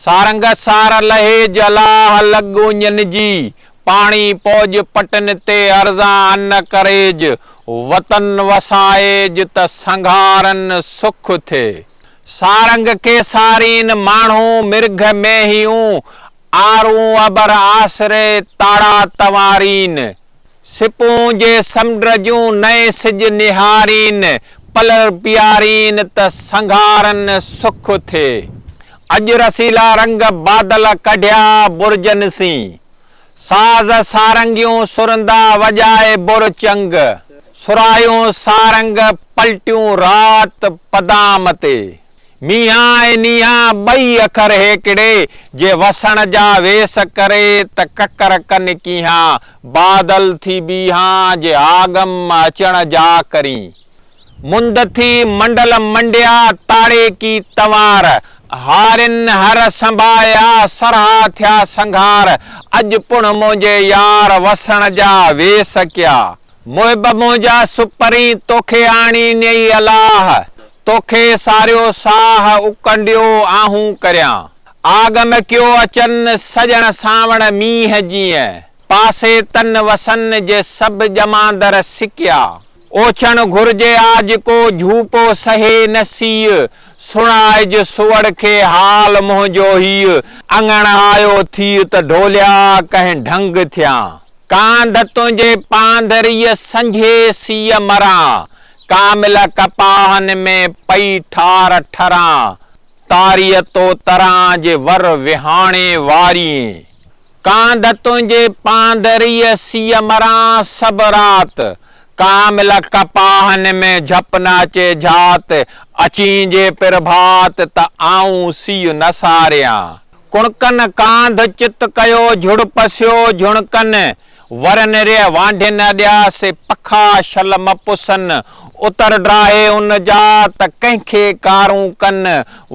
سارنگ سار لهيج الاهه لڳ اڃن جي، پاڻي پوڄ پٽن تي ارزان ان ڪريج، وطن وسائيج ته سنگهارن سک ٿئي. سارنگ کي سارين ماڻهو مرگهه مينهيون، آرون ابر آسري تاڙا تنوارين. سپون جي سمنڊ جون نئين سج نهارين، پلر پيارين ته سنگهارن سک ٿئي. اڄ رسيلا رنگ بادل ڪڍيا برجن سين، ساز سارنگيون سرندا وڄائي بر چنگ، سرايون سارنگ پلٽيون رات پدام تي. مينهان ۽ نينهان ٻئي اکر هيڪڙي، جي وسڻ جا ويس ڪري ته ڪڪر ڪن ڪيهان، بادل ٿي بيهان جي آگم اچڻ جا ڪرين. مند ٿي منڊل منڊيا تاڙي ڪي تنوار، هارين هر سنڀايا سرها ٿيا سنگهار، اڄ پڻ منهنجي يار وسڻ جا ويس ڪيا. محب منهنجا سپرين توکي آڻي نيئي الاهه، توکي ساريو ساهه اڪنڊيو آهون ڪريان. آگم ڪيو اچن سڄڻ سانوڻ مينهن جيئن، پاسي تن وسن جي سڀ ڄماندر سڪيا. اوڇڻ گهرجي آج ڪو جهوپو سهي نه سيء، سڻائج سوئڙ کي حال منهنجو هيء، اڱڻ آيو ٿيء ته ڍوليا ڪنهن ڍنگ ٿيان. ڪانڌ تنهنجي پانڌ ريء سنجهي سيء مران، ڪامل ڪپاهن ۾ پئي ٺار ٺران، تاريء تو تران جي ور وهاڻي واريين. ڪانڌ تنهنجي پانڌ ريء سيء مران سڀ رات، ڪامل ڪپاهن ۾ جهپ نه اچي جهات، اچين جي پرڀات ته آئون سيء نه ساريان. ڪڻڪن ڪانڌ چت ڪيو جھڙ پسيو جھڻڪن، ورن ريء وانڍين اڏيا سي پکا شل م پسن، اتر ڊاهي ان جا ته ڪنهن کي ڪارون ڪن،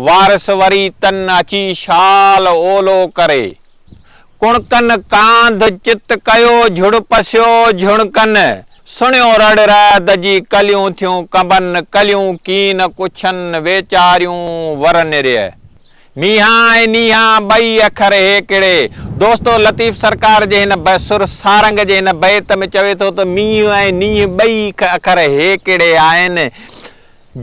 وارث وري تن اچي شال اولو ڪري. ڪڻڪن ڪانڌ چت ڪيو جھڙ پسيو جھڻڪن، سڻيو رڙ رعد جي ڪليون ٿيون ڪنبن، ڪليون ڪين ڪڇن ويچاريون ورن ريء. مينهان ۽ نينهان ٻئي اکر هيڪڙي. دوستو لطيف سرڪار جي هن سر سارنگ جي هن بيت ۾ چوي ٿو ته مينهن ۽ نينهن ٻئي اکر هيڪڙي آهن،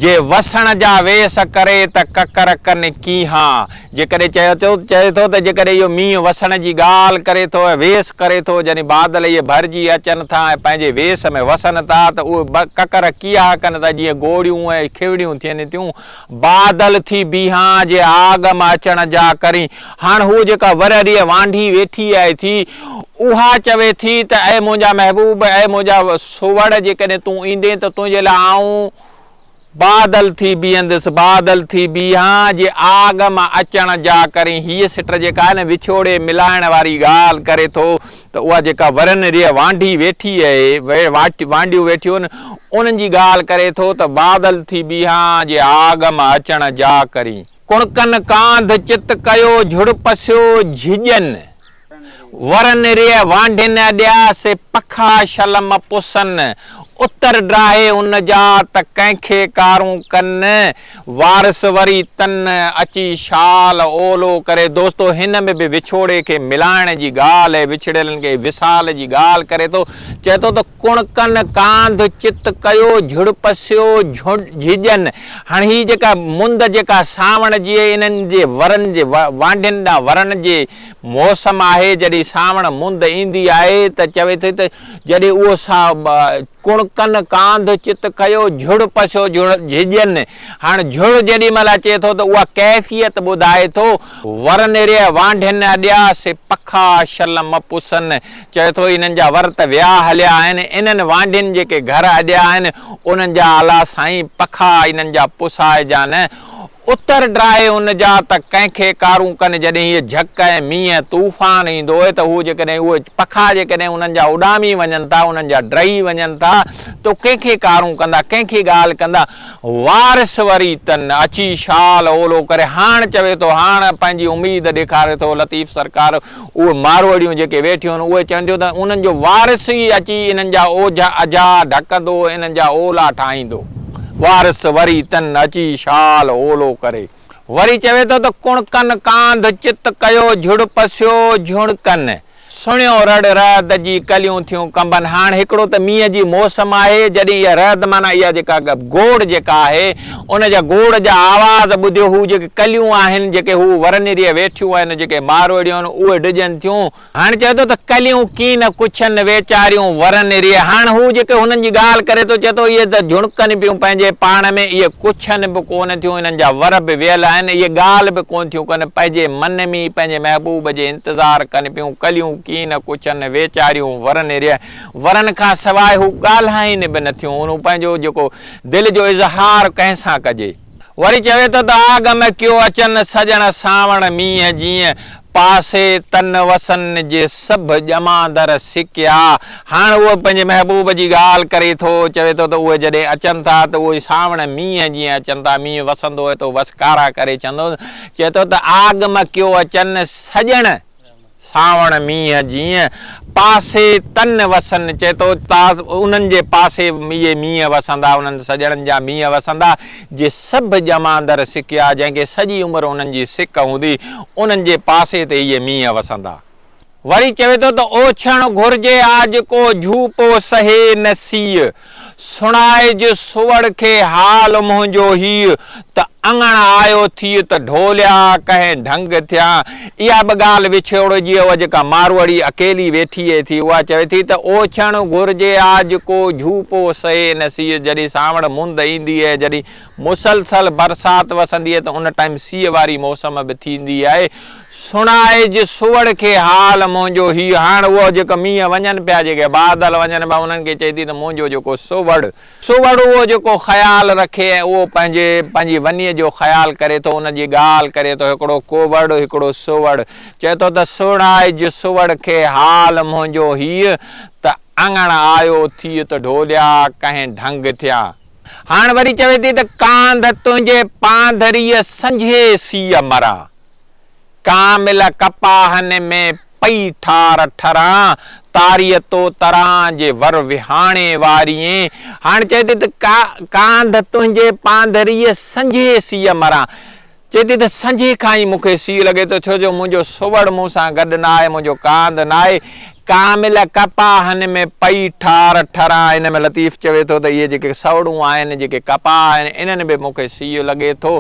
جي وسڻ جا ويس ڪري ته ڪڪر ڪن ڪينهان. جيڪڏهن چئي ٿو چئي ٿو ته جيڪڏهن اهو مينهن وسڻ جي ڳالهه ڪري ٿو ۽ ويس ڪري ٿو يعني بادل اهي ڀرجي اچن ٿا ۽ پنهنجي ويس ۾ وسن ٿا ته اهي ڪڪر ڪيها ڪن ٿا جيئن گوڙيون ۽ کيوڙيون ٿين ٿيون بادل ٿي بيهان جي آڳ م اچڻ جا ڪرين. هاڻ هوء جيڪا ورهه وانڍي ويٺي آهي ٿي، اها چوي ٿي ته اي منهنجا محبوب، اي منهنجا سوئڙ، جيڪڏهن تون ايندين ته تنهنجي لاء آئون بادل ٿي بيهندس، بادل ٿي بيهان جي آڳ م اچڻ جا ڪرين. هيء سٽ جيڪا آهي نه وڇوڙي ملائڻ واري ڳالهه ڪري ٿو ته اها جيڪا ورن ريء وانڍي ويٺي اهي، وانڍيون ويٺيون آهن، انهن جي ڳالهه ڪري ٿو ته بادل ٿي بيهان جي آڳ م اچڻ جا ڪرين. ڪڻڪن ڪانڌ چت ڪيو جھڙ پسيو جھڄن، ورن ريء وانڍين اڏيا سي پکا شل م پسن، اتر ڊاهي ان جا ته ڪنهن کي ڪارون ڪن، وارث وري تن اچي شال اولو ڪري. دوستو هن ۾ به وڇوڙي کي ملائڻ جي ڳالهه ۽ وڇڙيلن کي وصال جي ڳالهه ڪري ٿو. چئي ٿو ته ڪڻڪن ڪانڌ چت ڪيو جھڙ پسيو جھڄن. هاڻ هي جيڪا مند جيڪا سانوڻ جي انهن جي ورن جي وانڍين ڏانهن ورڻ جي موسم آهي جڏهن سانوڻ مند ايندي آهي ته چوي ٿي ته جڏهن اهو سا ڪڻڪن ڪانڌ چت ڪيو، جھڙ پسيو جھڄن. هاڻ جھڙ جيڏي مهل اچي ٿو ته اها ڪيفيت ٻڌائي ٿو. ورن ريء وانڍين اڏيا، سي پکا شل م پسن. چئي ٿو انهن جا ور ته ويا هليا آهن، انهن وانڍين جيڪي گهر اڏيا آهن، انهن جا الا سائين پکا انهن جا پسائجان. اتر ڊاهي ان جا ته ڪنهن کي ڪارون ڪن، جڏهن هيء جهڪ ۽ مينهن، طوفان، ايندو اهي ته هو جيڪڏهن اهي پکا جيڪڏهن انهن جا اڏامي وڃن ٿا، انهن جا ڊهي وڃن ٿا ته ڪنهن کي ڪارون ڪندا، ڪنهن کي ڳالهه ڪندا. وارث وري تن، اچي شال اولو ڪري. هاڻ چوي ٿو، هاڻ پنهنجي اميد ڏيکاري ٿو لطيف سرڪار، اهي ماروئڙيون جيڪي ويٺيون آهن، اهي چون ٿيون ته انهن جو وارث ئي اچي انهن جا اوجها اجها ڍڪندو، انهن جا اولا ٺاهيندو. وارث وري تن اچي شال اولو ڪري. وري چوي ٿو ته ڪڻڪن ڪانڌ چت ڪيو جھڙ پسيو جھڻڪن. سڻيو رڙ رعد جي ڪليون ٿيون ڪنبن. هاڻ هڪڙو ته مينهن جي موسم آهي جڏهن اها رعد معنيٰ اها جيڪا گوڙ جيڪا آهي ان جا گوڙ جا آواز ٻڌيو هو جيڪي ڪليون آهن جيڪي هو ورنريء ويٺيون آهن جيڪي ماروئڙيون آهن اهي ڊڄن ٿيون. هاڻ چئي ٿو ته ڪليون ڪين ڪڇن ويچاريون ورن ريء. هاڻ هو جيڪي هنن جي ڳالهه ڪري ٿو، چئي ٿو اهي ته جهڻڪن پيون پنهنجي پاڻ ۾، اهي ڪڇن به ڪونه ٿيون، انهن جا ور به ويل آهن، اهي ڳالهه به ڪونه ٿيون ڪن، پنهنجي من ۾ ئي پنهنجي محبوب جي انتظار ڪن پيون، ڪليون ڪين ڪڇن ويچاريون ورن ريء. ورن کان سواء هو ڳالهائين به نه ٿيون، هو پنهنجو جيڪو دل جو اظهار ڪنهن سان ڪجي. وري چوي ٿو ته آڳ م ڪيو اچن سڄڻ سانوڻ مينهن جيئن، پاسي تن وسن جي سڀ ڄماندر سڪيا. هاڻ اهو پنهنجي محبوب جي ڳالهه ڪري ٿو، چوي ٿو ته اهي جڏهن اچن ٿا ته اهي سانوڻ مينهن جيئن اچن ٿا، مينهن وسندو آهي ته وسڪارا ڪري چوندو، چئي ٿو ته آڳ م ڪيو اچن سڄڻ. سانوڻ مينهن جيئن، پاسي تن وسن، چئي ٿو ته انهن جي پاسي اهي مينهن وسندا، انهن سڄڻن جا مينهن وسندا، جي سڀ ڄماندر سڪيا، جنهن کي سڄي عمر انهن جي سڪ هوندي، انهن جي پاسي تي اهي مينهن وسندا. وري چوي ٿو ته اوڇڻ گهرجي آج ڪو جهوپو سهي نه سيء، سڻائج سوڙ کي حال منهنجو هيء، ته اڱڻ آيو ٿيء ته ڍوليا ڪنهن ڍنگ ٿيان. اها به ڳالهه وڇوڙي جي اها جيڪا ماروئڙي اڪيلي ويٺي ٿي اها چوي ٿي ته اوڇڻ گهرجي آج ڪو جهوپو سهي نه سيء جڏهن سانوڻ مند ايندي آهي جڏهن مسلسل برسات وسندي آهي ته ان ٽائيم سيء واري موسم به ٿيندي آهي. سڻائج سوئڙ کي حال منهنجو هيء. هاڻ اهو جيڪو مينهن وڃن پيا جيڪي بادل وڃن پيا انهن کي چئي ٿي ته منهنجو جيڪو سوئڙ. سوئڙ اهو جيڪو خيال رکي ۽ اهو پنهنجي پنهنجي ونيء جو خيال ڪري ٿو ان جي ڳالهه ڪري ٿو هڪڙو ڪووڙ هڪڙو سوئڙ. چئي ٿو ته سڻائج سوئڙ کي حال منهنجو هيء ته اڱڻ آيو ٿيء ته ڍوليا ڪنهن ڍنگ ٿيان. هاڻ وري چوي ٿي ته ڪانڌ تنهنجي پانڌريء سنجهي سيء مران، ڪامل ڪپاهن ۾ پئي ٺار ٺران، تاريء تو تران جي ور وهاڻي واريين. هاڻ چوي ٿي ته ڪانڌ تنهنجي پانڌريء سنجهي سيء مران. چئي ٿي ته سنجهي کان ئي مون کي سيء لڳي ٿو، ڇو جو منهنجو سوڙ مون سان گڏ نه آهي، منهنجو ڪانڌ نه آهي. ڪامل ڪپاهن ۾ پئي ٺار ٺران. ان ۾ لطيف چوي ٿو ته اهي جيڪي سوڙون آهن، جيڪي ڪپاهه آهن، انهن به مون کي سيء لڳي ٿو.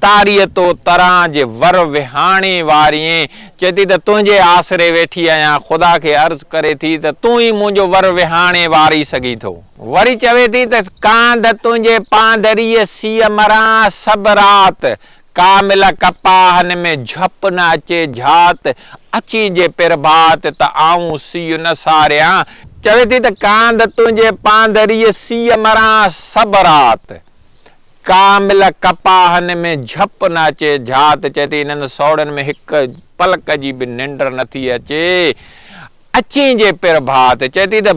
تاريء تو تران جي ور وهاڻي واريين. چئي ٿي ته تنهنجي آسري ويٺي آهيان، خدا کي عرض ڪري ٿي ته تون ئي منهنجو ور وهاڻي واري سگهين ٿو. وري چوي ٿي ته ڪانڌ تنهنجي پانڌريء سيء مران سڀ رات، ڪامل ڪپاهن ۾ جهپ نه اچي جهات، اچين جي پرڀات ته آئون سيء نه ساريان. چوي ٿي ته ڪانڌ تنهنجي پانڌريء سيء مران سڀ رات، ڪامل ڪپاهن ۾ جهپ نه اچي جهات. چئي ٿي انهن سوڙن ۾ هڪ پلڪ جي به ننڊ نٿي اچي، اچين جي پرڀات. چئي ٿي ته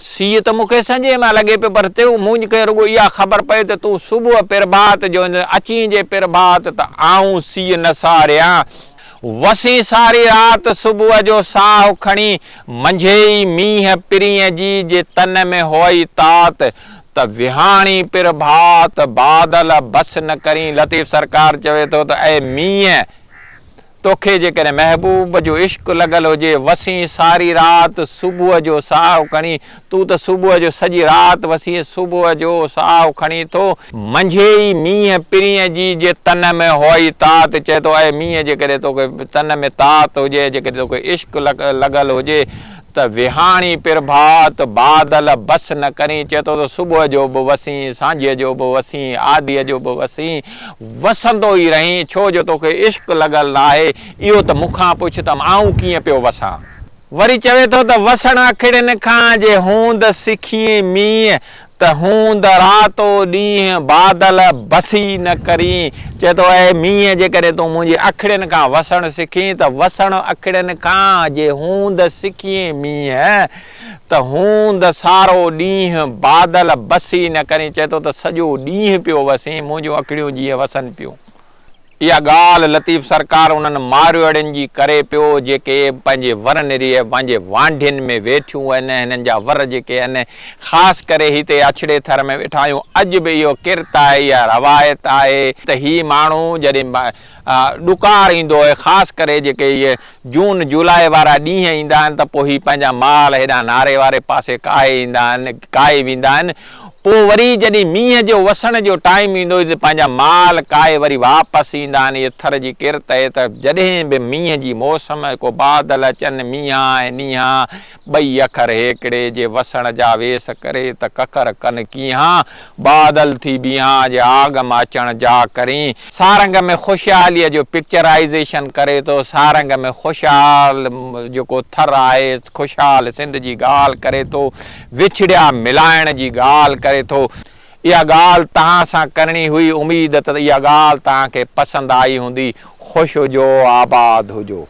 سيء ته مون کي سنجهي مان لڳي پيو، پر تون مون کي رڳو اها خبر پئي ته تون صبح پرڀات جو ايندين، اچين جي پرڀات ته آئون سيء نه ساريان. وسين ساري رات صبح جو ساهه کڻي، منجهيئي مينهن پرينء جي، جي تن ۾ هئي تات، ته وهاڻي پرڀات، بادل بس نه ڪرين. لطيف سرڪار چوي ٿو ته اي مينهن! توکي جيڪڏهن محبوب جو عشق لڳل هجي، وسين ساري رات صبح جو ساهه کڻي، تون ته صبح جو سڄي رات وسين صبح جو ساهه کڻين ٿو. منجهي ئي مينهن پرينء جي، جي تن ۾ هئي تات، چئي ٿو اي مينهن جيڪڏهن توکي تن ۾ تات هجي، جيڪڏهن توکي عشق لڳل هجي ته وهاڻي پرڀات، بادل بس نه ڪرين، چئي ٿو ته صبح جو به وسين، سانجهيء جو به وسين، آڌيء جو به وسين، وسندو ئي رهين، ڇو جو توکي عشق لڳل ناهي، اهو ته مون کان پڇ ته آئون ڪيئن پيو وسان. وري چوي ٿو ته وسڻ اکڙين کان جي هوند سکين مينهن، ته هوند راتو ڏينهن بادل بس ئي نه ڪرين. چئي ٿو اي مينهن جيڪڏهن تون منهنجي اکڙين کان وسڻ سکين ته وسڻ اکڙين کان جي هوند سکين مينهن، ته هوند سارو ڏينهن بادل بس ئي نه ڪرين، چئي ٿو ته سڄو ڏينهن پيو وسين، منهنجون اکڙيون جيئن وسن پيون. اها ڳالهه لطيف سرڪار انهن ماروئڙين جي ڪري پيو جيڪي پنهنجي ورن ريء پنهنجي وانڍين ۾ ويٺيون آهن هنن جا ور جيڪي آهن خاص ڪري هتي اڇڙي ٿر ۾ ويٺا آهيون اڄ به اهو ڪرت آهي اها روايت آهي ته هي ماڻهو جڏهن ڏڪار ايندو آهي خاص ڪري جيڪي اهي جون جولاء وارا ڏينهن ايندا آهن ته پوء هي پنهنجا مال هيڏانهن ناري واري پاسي ڪاهي ايندا آهن ڪاهي ويندا آهن پوء وري جڏهن مينهن جو وسڻ جو ٽائيم ايندو ته پنهنجا مال ڪاهي وري واپس ايندا آهن. اهي ٿر جي ڪرت اهي ته جڏهن به مينهن جي موسم ڪو بادل اچن مينهان ۽ نينهان ٻئي اکر هيڪڙي جي وسڻ جا ويس ڪري ته ڪڪر ڪن ڪيهان بادل ٿي بيهان جي آگم اچڻ جا ڪرين. سارنگ ۾ خوشحاليء جو پڪچرائيزيشن ڪري ٿو. سارنگ ۾ خوشحال جيڪو ٿر آهي خوشحال سنڌ جي ڳالهه ڪري ٿو. وڇڙيا ملائڻ جي ڳالهه ڪري ٿو. اها ڳالهه توهان سان ڪرڻي هئي، اميد ته اها ڳالهه توهان کي پسند آئي هوندي. خوش هجو، آباد هجو.